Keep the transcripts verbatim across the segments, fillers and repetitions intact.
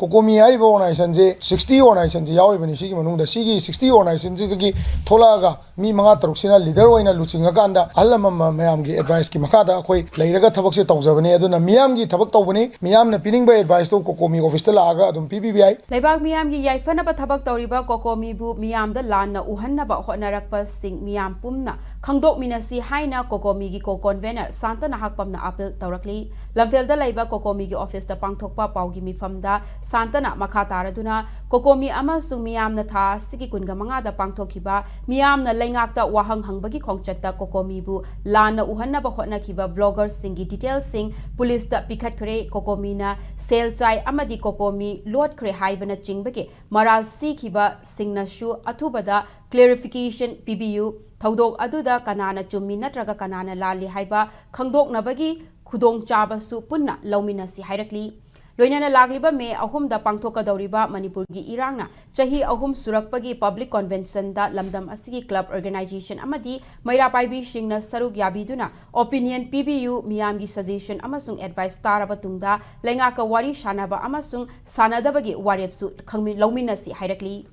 ꯀꯣꯀꯣꯃꯤ ꯍꯥꯏꯔꯤꯕ organizationꯁꯦ sixty organizationꯁꯦ ꯌꯥꯎꯔꯤꯕꯅꯤ꯫ ꯁꯤꯒꯤ ꯃꯅꯨꯡꯗ ꯁꯤꯒꯤ sixty organizationꯁꯤꯗꯒꯤ ꯊꯣꯛꯂꯛꯑꯒ ꯃꯤ ꯃꯉꯥ ꯇꯔꯨꯛꯁꯤꯅ leader ꯑꯣꯏꯅ ꯂꯨꯆꯤꯡꯉꯀꯥꯟꯗ ꯑꯍꯜ ꯂꯃꯟ ꯃꯌꯥꯝꯒꯤ adviceꯀꯤ ꯃꯈꯥꯗ ꯑꯩꯈꯣꯏ ꯂꯩꯔꯒ ꯊꯕꯛꯁꯦ ꯇꯧꯖꯕꯅꯤ꯫ ꯑꯗꯨꯅ ꯃꯤꯌꯥꯝꯒꯤ ꯊꯕꯛ ꯇꯧꯕꯅꯤ꯫ ꯃꯤꯌꯥꯝꯅ ꯄꯤꯅꯤꯡꯕ adviceꯇꯣ ꯀꯣꯀꯣꯃꯤ officeꯇ ꯂꯥꯛꯑꯒ ꯑꯗꯨꯝ ꯄꯤꯕꯤꯕ ꯌꯥꯏ꯫ ꯂꯩꯕꯥꯛ ꯃꯤꯌꯥꯝꯒꯤ ꯌꯥꯏꯐꯅꯕ ꯊꯕꯛ ꯇꯧꯔꯤꯕ ꯀꯣꯀꯣꯃꯤꯕꯨ ꯃꯤꯌꯥꯝꯗ ꯂꯥꯟꯅ ꯎꯍꯟꯅꯕ ꯍꯣꯠꯅꯔꯛꯄꯁꯤꯡ ꯃꯤꯌꯥꯝ ꯄꯨꯝꯅ ꯈꯪꯗꯣꯛꯃꯤꯟꯅꯁꯤ ꯍꯥꯏꯅ ꯀꯣꯀꯣꯃꯤꯒꯤ co-convener ꯁꯥꯟꯇꯅ ꯍꯥꯛꯄꯝꯅ appeal ꯇꯧꯔꯛꯂꯤ꯫ ꯂꯝꯐꯦꯜꯗ ꯂꯩꯕ ꯀꯣꯀꯣꯃꯤꯒꯤ officeꯇ ꯄꯥꯡꯊꯣꯛꯄ ꯄꯥꯎꯒꯤ ꯃꯤꯐꯝꯗ ꯁꯥꯟꯇꯅ ꯃꯈꯥ ꯇꯥꯔꯗꯨꯅ ꯀꯣꯀꯣꯃꯤ ꯑꯃꯁꯨꯡ ꯃꯤꯌꯥꯝꯅ ꯊꯥ ꯑꯁꯤꯒꯤ ꯀꯨꯟꯒ ꯃꯉꯥꯗ ꯄꯥꯡꯊꯣꯛꯈꯤꯕ ꯃꯤꯌꯥꯝꯅ ꯂꯩꯉꯥꯛꯇ ꯋꯥꯍꯪ ꯍꯪꯕꯒꯤ ꯈꯣꯡꯆꯠꯇ ꯀꯣꯀꯣꯃꯤꯕꯨ ꯂꯥꯟꯅ ꯎꯍꯟꯅꯕ ꯍꯣꯠꯅꯈꯤꯕ bloggerꯁꯤꯡꯒꯤ detailꯁꯤꯡ ꯄꯨꯂꯤꯁꯇ ꯄꯤꯈꯠꯈ꯭ꯔꯦ꯫ ꯀꯣꯀꯣꯃꯤꯅ ꯁꯦꯜ ꯆꯥꯏ ꯑꯃꯗꯤ ꯀꯣꯀꯣꯃꯤ ꯂꯣꯠꯈ꯭ꯔꯦ ꯍꯥꯏꯕꯅꯆꯤꯡꯕꯒꯤ ꯃꯔꯥꯜ ꯁꯤꯈꯤꯕꯁꯤꯡꯅꯁꯨ ꯑꯊꯨꯕꯗ clarification ꯄꯤꯕꯤꯌꯨ꯫ ꯊꯧꯗꯣꯛ ꯑꯗꯨꯗ ꯀꯅꯥꯅ ꯆꯨꯝꯃꯤ ꯅꯠꯇ꯭ꯔꯒ ꯀꯅꯥꯅ ꯂꯥꯜꯂꯤ ꯍꯥꯏꯕ ꯈꯪꯗꯣꯛꯅꯕꯒꯤ ꯈꯨꯗꯣꯡꯆꯥꯕꯁꯨ ꯄꯨꯟꯅ ꯂꯧꯃꯤꯟꯅꯁꯤ ꯍꯥꯏꯔꯛꯂꯤ꯫ ꯂꯣꯏꯅꯅ ꯂꯥꯛꯂꯤꯕ ꯃꯦ ꯑꯍꯨꯝꯗ ꯄꯥꯡꯊꯣꯛꯀꯗꯧꯔꯤꯕ ꯃꯅꯤꯄꯨꯔꯒꯤ ꯏꯔꯥꯡꯅ ꯆꯍꯤ ꯑꯍꯨꯝ ꯁꯨꯔꯛꯄꯒꯤ public conventionꯗ ꯂꯝꯗꯝ ꯑꯁꯤꯒꯤ club organization ꯑꯃꯗꯤ ꯃꯩꯔꯥ ꯄꯥꯏꯕꯤꯁꯤꯡꯅ ꯁꯔꯨꯛ ꯌꯥꯕꯤꯗꯨꯅ opinion ꯄꯤꯕꯤꯌꯨ, ꯃꯤꯌꯥꯝꯒꯤ suggestion ꯑꯃꯁꯨꯡ advice ꯇꯥꯔꯕ ꯇꯨꯡꯗ ꯂꯩꯉꯥꯛꯀ ꯋꯥꯔꯤ ꯁꯥꯅꯕ ꯑꯃꯁꯨꯡ ꯁꯥꯅꯗꯕꯒꯤ ꯋꯥꯔꯦꯞꯁꯨ ꯈꯪꯃꯤ-, ꯂꯧꯃꯤꯟꯅꯁꯤ ꯍꯥꯏꯔꯛꯂꯤ꯫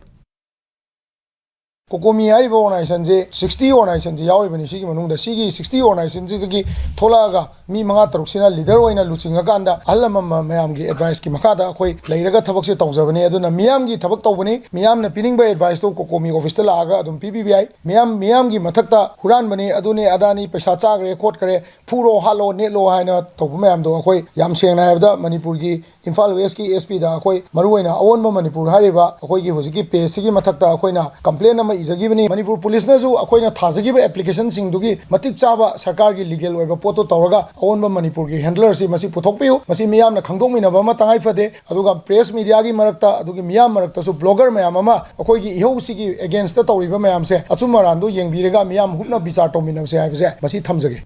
ꯀꯣꯀꯣꯃꯤ ꯍꯥꯏꯔꯤꯕ organizationꯁꯦ sixty organizationꯁꯦ ꯌꯥꯎꯔꯤꯕꯅꯤ꯫ ꯁꯤꯒꯤ ꯃꯅꯨꯡꯗ ꯁꯤꯒꯤ sixty organizationꯁꯤꯗꯒꯤ ꯊꯣꯛꯂꯛꯑꯒ ꯃꯤ ꯃꯉꯥ ꯇꯔꯨꯛꯁꯤꯅ leader ꯑꯣꯏꯅ ꯂꯨꯆꯤꯡꯉꯀꯥꯟꯗ ꯑꯍꯜ ꯂꯃꯟ ꯃꯌꯥꯝꯒꯤ adviceꯀꯤ ꯃꯈꯥꯗ ꯑꯩꯈꯣꯏ ꯂꯩꯔꯒ ꯊꯕꯛꯁꯦ ꯇꯧꯖꯕꯅꯤ꯫ ꯑꯗꯨꯅ ꯃꯤꯌꯥꯝꯒꯤ ꯊꯕꯛ ꯇꯧꯕꯅꯤ꯫ ꯃꯤꯌꯥꯝꯅ ꯄꯤꯅꯤꯡꯕ adviceꯇꯣ ꯀꯣꯀꯣꯃꯤ officeꯇ ꯂꯥꯛꯑꯒ ꯑꯗꯨꯝ ꯄꯤꯕꯤꯕ ꯌꯥꯏ꯫ ꯃꯤꯌꯥꯝ, ꯃꯤꯌꯥꯝꯒꯤ ꯃꯊꯛꯇ ꯍꯨꯔꯥꯟꯕꯅꯤ, ꯑꯗꯨꯅꯤ ꯑꯗꯥꯅꯤ, ꯄꯩꯁꯥ ꯆꯥꯈ꯭ꯔꯦ ꯈꯣꯠꯈ꯭ꯔꯦ, ꯐꯨꯔꯣ ꯍꯥꯠꯂꯣ ꯅꯦꯠꯂꯣ ꯍꯥꯏꯅ ꯇꯧꯕ ꯃꯌꯥꯝꯗꯣ ꯑꯩꯈꯣꯏ ꯌꯥꯝ ꯁꯦꯡꯅ ꯍꯥꯏꯔꯕꯗ ꯃꯅꯤꯄꯨꯔꯒꯤ ꯏꯝꯐꯥꯜ Westꯀꯤ SP ꯗ ꯑꯩꯈꯣꯏ ꯃꯔꯨꯑꯣꯏꯅ ꯑꯑꯣꯟꯕ ꯃꯅꯤꯄꯨꯔ ꯍꯥꯏꯔꯤꯕ ꯑꯩꯈꯣꯏꯒꯤ ꯍꯧꯖꯤꯛꯀꯤ pageꯁꯤꯒꯤ ꯃꯊꯛꯇ ꯑꯩꯈꯣꯏꯅ complain ꯑꯃ ꯏꯖꯈꯤꯕꯅꯤ꯫ ꯃꯅꯤꯄꯨꯔ ꯄꯨꯂꯤꯁꯅꯁꯨ ꯑꯩꯈꯣꯏꯅ ꯊꯥꯖꯈꯤꯕ applicationꯁꯤꯡꯗꯨꯒꯤ ꯃꯇꯤꯛ ꯆꯥꯕ ꯁꯔꯀꯥꯔꯒꯤ legal ꯑꯣꯏꯕ ꯄꯣꯠꯇꯣ ꯇꯧꯔꯒ ꯑꯑꯣꯟꯕ ꯃꯅꯤꯄꯨꯔꯒꯤ handlerꯁꯤ ꯃꯁꯤ ꯄꯨꯊꯣꯛꯄꯤꯌꯨ꯫ ꯃꯁꯤ ꯃꯤꯌꯥꯝꯅ ꯈꯪꯗꯣꯛꯃꯤꯟꯅꯕ ꯑꯃ ꯇꯉꯥꯏ ꯐꯗꯦ꯫ ꯑꯗꯨꯒ press mediaꯒꯤ ꯃꯔꯛꯇ, ꯑꯗꯨꯒꯤ ꯃꯤꯌꯥꯝ ꯃꯔꯛꯇꯁꯨ blogger ꯃꯌꯥꯝ ꯑꯃ ꯑꯩꯈꯣꯏꯒꯤ ꯏꯍꯧꯁꯤꯒꯤ againstꯇ ꯇꯧꯔꯤꯕ ꯃꯌꯥꯝꯁꯦ ꯑꯆꯨꯝ ꯑꯔꯥꯟꯗꯣ ꯌꯦꯡꯕꯤꯔꯒ ꯃꯤꯌꯥꯝ ꯍꯨꯞꯅ ꯕꯤꯆꯥꯔ ꯇꯧꯃꯤꯟꯅꯕꯁꯦ ꯍꯥꯏꯕꯁꯦ ꯃꯁꯤ ꯊꯝꯖꯒꯦ꯫